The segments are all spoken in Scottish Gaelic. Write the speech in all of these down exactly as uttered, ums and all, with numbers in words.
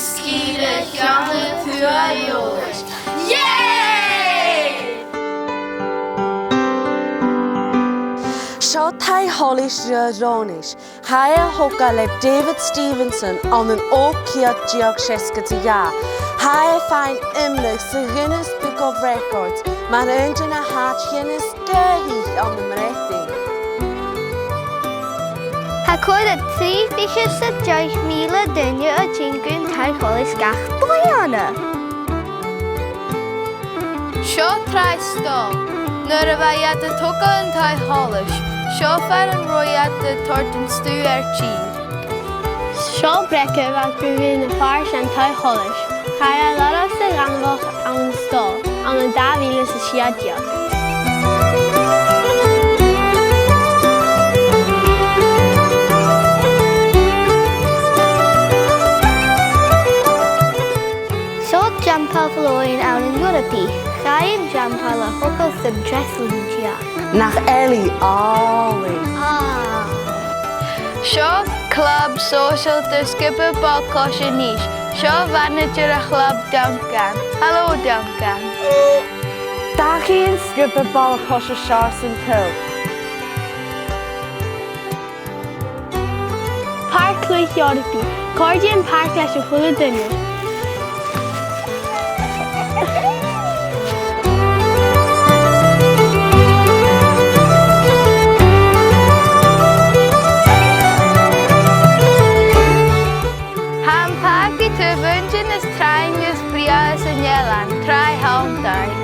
Sgìre Cheann a Tuath Leòdhais. Yay! Seo Taigh Sholais Riagh Rònais. Chaidh a thogail le David Stevenson ann an ochd ceud deug seasgad 's a dhà. Tha e a' faighinn aonaranachd sa Guinness Book of Records mar aon de na h-àiteachan as giorraidh ann am Breatainn. Tha còrr is trì fichead 's a deich mìle duine a' tighinn gu Taigh Sholais gach bliadhna. Seo Tràigh Stòl. Nuair a bha iad a' togail an Taigh Sholais, seo far an robh iad a' toirt an stuth air tìr. Seo breic a bha a' cur na fir san Taigh Sholais. Chaidh a lorg sa ghainmheach ann an stòl ann an dà mhìle 's a sia deug. Seo Teampall Mhòr ann an Nèirbhidh. Chaidh an teampall a thogail san treas linn deug. Nach eil i àlainn? Ah. Seo club sòisealta Sgioba Ball-coise Nis. Seo manaidsear a' chlub, Duncan. Halò, Duncan. Dachaigh an sgioba ball-coise seo san t-saoghal. Pàirc Chluich Eòrapaidh. Còrdaidh am pàirc leis a h-uile duine. Tha am pàirc a' toirt aon de na tràighean as brèagha san eilean, Tràigh Sheanntaidh.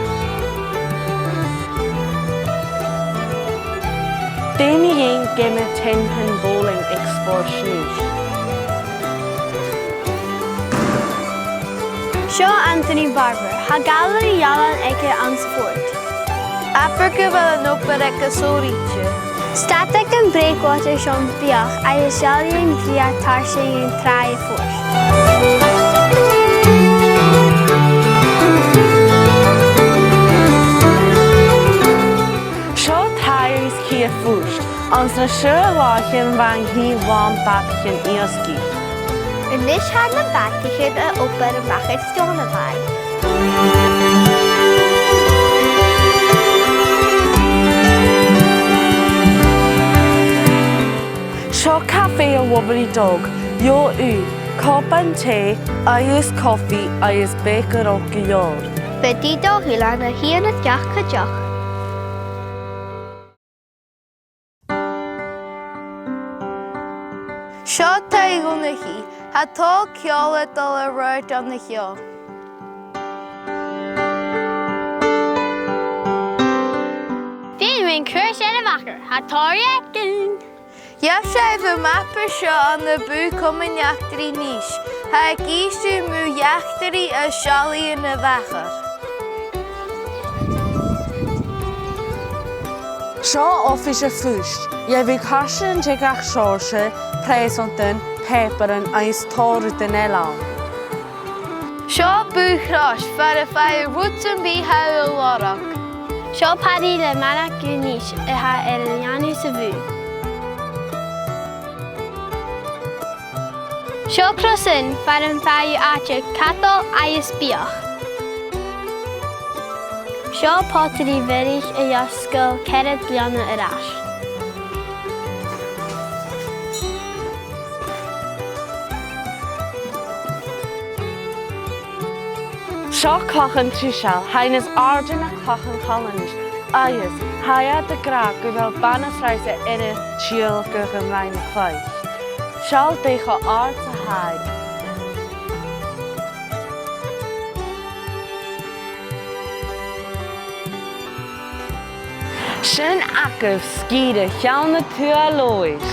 Dè mu dheidhinn geama ten pin bowling aig Spòrs Nis? Seo Anthony Barber. Tha gailearaidh ealain aige anns a' phort. Abair gu bheil an obair aige sònraichte. Stad aig a' bhreakwater seo am beathach agus seallaidh e an cridhe tarsainn an tràigh a' phuirt. Seo Tràigh Nis Cille Phuirt. Anns na seann làithean bha an cille làn bhàtaichean iasgaich. A-nis tha na bàtaichean a' dol a-mach à Steòrnabhagh. Seo Cafaidh a' Bhobaireachd. Gheibh thu cupan tì agus cofaidh agus bèicearachd gu leòr. Bidh Dòmhnall Iain a' tighinn a-steach cuideachd. Seo Taigh Dhonnchaidh. Tha tòrr ceòl a' dol air adhart an seo. Bidh mi a' cur sìos air a' mhachair. Tha tòrr againn. Gheibh sibh am mapa seo ann am bùth Comann Eachdraidh Nis. Tha e ag innse mu eachdraidh is seallaidhean a' mhachair. Seo oifis a' phuist. Gheibh thu cartaichean de gach seòrsa, preusantaichean, pàipearan agus tòrr rudan eile ann. Seo Bùth Chrois, far am faigh thu rud sam bith a tha thu a' lorg. Seo Paddy le Manach Dhùn Nis a tha air a lìonadh sa bhùth. Seo Crosan, far am faigh thu àite-cadal agus biadh. Seo Pottery Village a dh'fhosgail ceithir bliadhna air ais. Seo Clachan Trìsail, tha e nas àirde na Clachan Chalanais, agus tha iad ag ràdh gu bheil bana-sràid air an t-sìol gu Clann Raghnaill. Seall dè cho àrd 's a tha e. Sin agaibh sgìre Cheann a Tuath Leòdhais.